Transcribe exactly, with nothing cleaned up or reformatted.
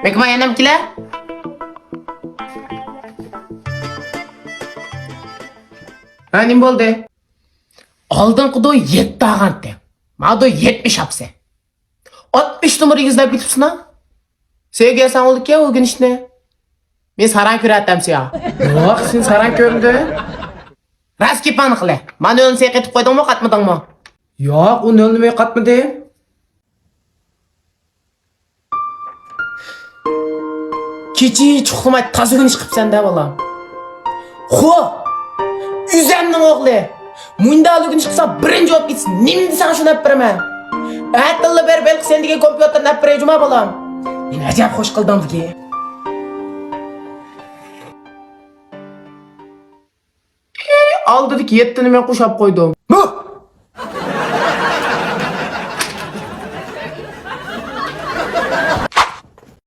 بەكمۇ يەنەم كېلە. ھە، نېمە بولدى؟ ئالدىنقىدۇ يەتتە ئالغانتى. مادۇ يەتمىش ئاپسەن. ئاتمىش نومۇر ئېگىزلەپ كېتىپسىنا. سەن يەسەڭ بولىدىكەن ئۆگىنىشنى. مەن ساراڭ كۆرەتتىم سىيا. ياق، سېنى ساراڭ كۆرمىدىم. راست گېپىڭنى قىلە. مانا نۆلنى سەن قېتىپ قويدۇڭمۇ، قاتمىدىڭمۇ؟ ياق، ئۇ نۆلنى مەن قاتمىدىم. كېچە ئۇخلىماي تازا ئۆگىنىش قىپسەن-دە، بالام. خو! ئۆزەمنىڭ ئوغلى! مۇنداق ئۆگىنىش قىلسا، بىرىنچى بولۇپ كېتىسەن. نېمە دېسەڭ، شۇنى ئەپ بېرىمەن. ئەتىللا بېرىپ ھېلىقى سەن دېگەن كومپيۇتېرنى ئەپ بېرەي جۇما، بالام. مېنى ئەجەب خوش قىلدىڭ دېگەن. ئالدىدىكى يەتتىنى مەن قوشاپ قويدۇم. ھۇ!